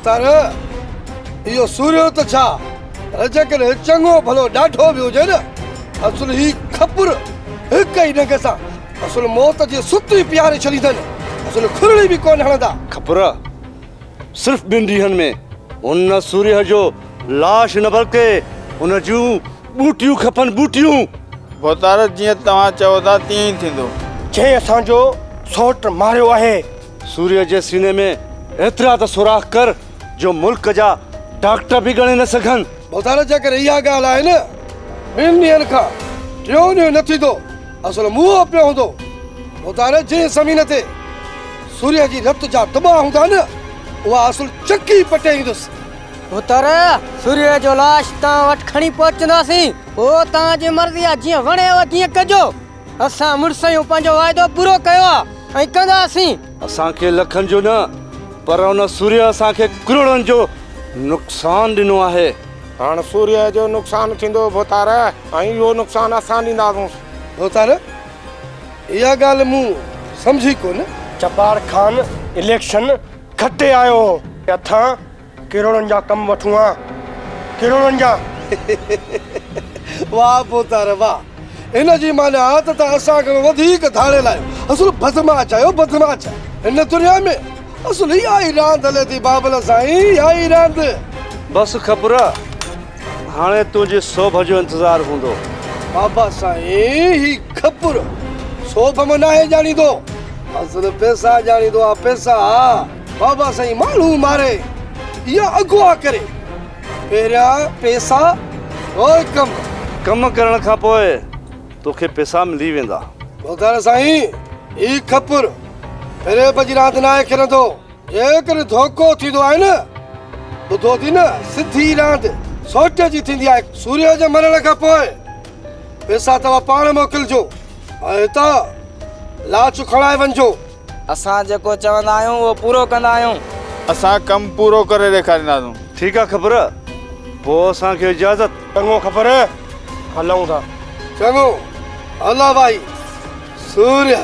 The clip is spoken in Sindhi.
ڀوتار، اهو سورهيو ته ڇا، پر جيڪڏهن چڱو ڀلو ڏاڍو به هجي نه، اصل هي کپر هڪ ئي ڏنگ سان اصل موت جي ستي پياري ڇڏيندن، اصل کرڙي به ڪونه هڻندا. کپر، صرف ٻن ڏينهن ۾ ان سورهيه جو لاش نه بلڪه ان جون ٻوٽيون کپن، ٻوٽيون. ڀوتار، جيئن توهان چئو ٿا تيئن ئي ٿيندو. جنهن اسان جو سئوٽ ماريو آهي. سوريء جي سيني ۾ ايترا ته سوراخ ڪر جو ملڪ جا ڊاڪٽر به ڳڻي نه سگهن. ڀوتار جيڪڏهن اها ڳالهه آهي نه ٻن ڏينهن کان ٽيون ڏينهن نه ٿيندو اصل منهن پيو هوندو. ڀوتار جنهن زمين تي سوريء جي رت جا دٻا هوندا نه اها اصل چڪي پٽي ايندس. ڀوتار سوريء جو لاش توهان وٽ کڻي پهچنداسين پوء توهان جي مرضي آهي جيئن وڻيو تيئن ڪجو. اسان مڙس آهيون پنهنجو واعدو پورو ڪيو آ ۽ ڪنداسين. اسان کي لکن جو نه پر ان سورهيه اسان کي ڪروڙن جو نقصان ڏنو آهي. هاڻ سورهيه جو نقصان ٿيندو ڀوتار ۽ اهو نقصان اسان ڏينداسونس. ڀوتار اها ڳالهه مون سمجهي ڪونه. جبار خان اليڪشن کٽي آيو هو. هٿان ڪروڙن جا ڪم وٺون ها ڪروڙن جا. واهه پوتار واهه ان جي معنيٰ آ ته توهان اسان کان وڌيڪ ڌاڙيل آهيو اصل بدمعاش آهيو بدمعاش هن دنيا ۾ اصل اها ئي راند هلي ٿي بابل سائين اها ئي راند. بس خبر هاڻي تنهنجي سوڀ جو انتظار هوندو. بابا سائين هي خبر سوڀ مان ناهي ڄاڻيندو اصل پئسا ڄاڻيندو آ پئسا. بابا سائين ماڻهو ماري يا اغوا ڪري پهريان پيسا پوء ڪم. ڪم ڪرڻ کان پوء توکي پيسا ملي ويندا. ڀوتار سائين هي کپر فريب جي راند ناهي کيڏندو جيڪڏهن ڌوڪو ٿيندو آهي نه ٻڌو ٿي نه سڌي راند سوٽ جي ٿيندي آهي سوريء جي مرڻ کان پوء پيسا توهان پاڻ موڪلجو ۽ هتان لاش کڻائي وڃجو. اسان جيڪو چوندا آهيون اهو پورو ڪندا آهيون. اسان ڪم پورو ڪري ڏيکارينداسون. ٺيڪ آ خبر، پوء اسان کي اجازت. چڱو خبر، هلون ٿا. چڱو، الله ڀائي، سورهيه.